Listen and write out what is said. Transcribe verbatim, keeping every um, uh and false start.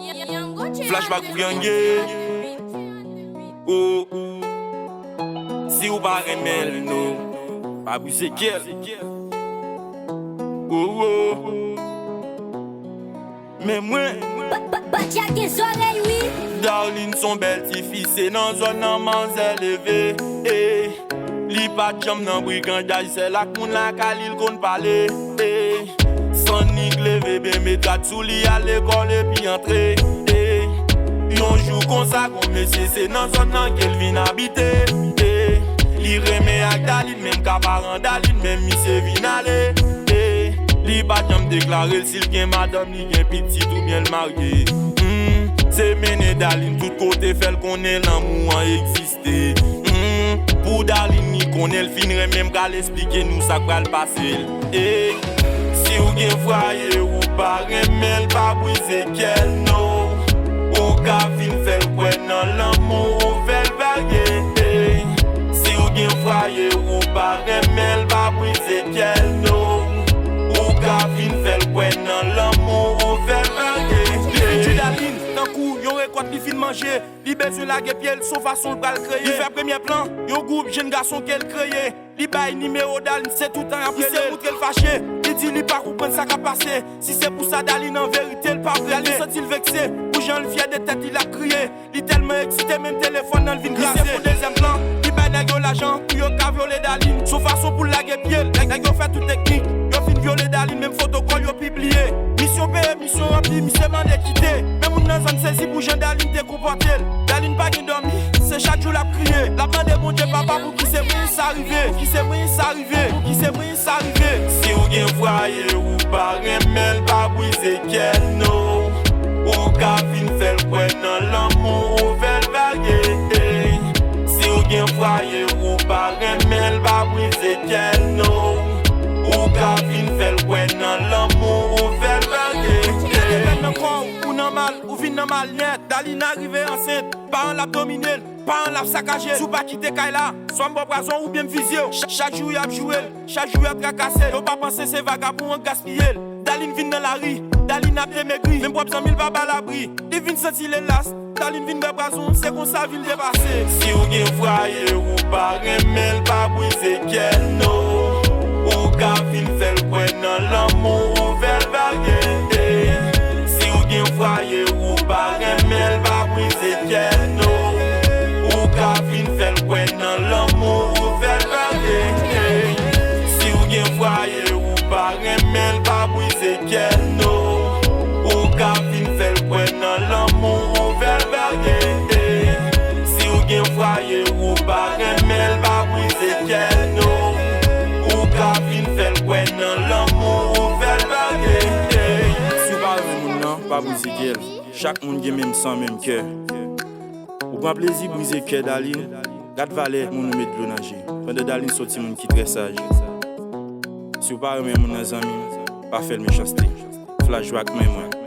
Flashback pou Yangé. Oh. Si w pa renmen l, non, pa brize kè l. Oh, oh. Men mwen. Badja gen zòrèy, wi. Darline s on bèl tifi, se nan zòn nan manzè leve. Ey, li pa t janm nan brigandaj, sèl ak moun lakay li l konn pale. Ey, Sannik leve, ben met rad sou li, al lekòl epi antre. Ey, yon jou konsa, gon mesye, se nan zòn nan ke l vin abite. Ey, li renmen ak Darline, menm ka paran Darline, men misye vin ale. Ey, li pa t janm deklare l si l gen madanm, li gen pitit oubyen l marye. Hmm, se mennen Darline tout kote, fè l konnen lanmou an egziste. Hmm, pou Darline, li konnen l fin renmen, m pral esplike nou sa k pral pase l. Ey, si w gen fwaye, ou pa renmen l, pa brize kè l, non. Ou ka fin fè l kwè nan lanmou, ou fè l vage. Ey, si w gen fwaye, ou pa renmen l, pa brize kè l, non. Ou ka fin fè l kwè nan lanmou, ou fè l vage. Li fin tchwe Darline, tankou yon rekòt li fin manje. Li bezwen lage pye l, s on fason l pral kreye. Li fè premye plan, yon gwoup jenn gason ke l kreye. Li bay nimewo Darline, se toutan y ap rele l. Misye moutre l fache, li di li pa konprann sa k ap pase. Si se pou sa Darline an verite, l pa vle. Darline santi l vekse, pou jan l fyè de tèt li, l ap kriye. Li tèlman eksite, menm telefòn nan l vin kraze. Misye fè dezyèm plan, li bay nèg yo lajan pou yo ka vyole Darline. S on fason pou l lage pye l. Nèg, nèg yo fè tout teknik, yo fin vyole Darline, menm fotokòl yo pibliye. Misyon peye, misyon ranpli, misye mande kite. Men moun nan zòn sezi pou jan Darline te konpòte l. Darline pa gen dòmi, se chak jou l ap kriye. L ap mande Bondye, Papa, pouki se mwen sa rive? Pouki se mwen sa rive? Pouki se mwen sa rive? Si w gen fwaye, ou pa renmen l, pa brize kè l, non. Ou ka fin fè l kwè nan lanmou, ou fè l vage. Ey, si w gen fwaye, ou pa renmen l, pa brize kè l, non. Ou ka fin fè l kwè nan lanmou, ou fè l vage. Ey. Ou nan mal, ou vin nan mal nèt. Darline rive ansent, paran l ap domine l, paran l ap sakaje l. Si w pa kite kay la, swa m ba w pwazon oubyen m fizye w. Ch-, chak jou y ap joure l, chak jou y ap trakase l. Yo pa panse se vagabon an gaspiye l. Darline vin nan lari, Darline ap demegri. Menm pwòp zanmi l pa ba l abri. Li vin santi l elas, Darline vin bwè pwazon, se konsa vi l te pase. Si w gen fwaye, ou pa renmen l, pa brize kè l, non. Ou ka fin fè l kwè nan lanmou, ou fè l vage. Ey, si w gen fwaye, ou pa renmen l, pa brize kè l, non. Ou ka fin fè l kwè nan lanmou, ou fè l vage. Ey, si w gen fwaye, ou pa renmen l, pa brize kè l, non. Ou ka fin fè l kwè nan lanmou, ou fè l vage. Ey, si w gen fwaye, ou pa renmen l, pa brize kè l, non. Ou ka fin fè l kwè nan lanmou, ou fè l vage. Ey. Si w pa renmen moun nan, pa brize kè l. Chak moun gen menm san, menm kè. Ou pran plezi brize kè Darline, gad valè moun ou met dlo nan je. Pandan Darline se yon timoun ki trè saj. Si w pa renmen moun nan, zanmi m, pa fè l mechanste. Flashback, men mwen.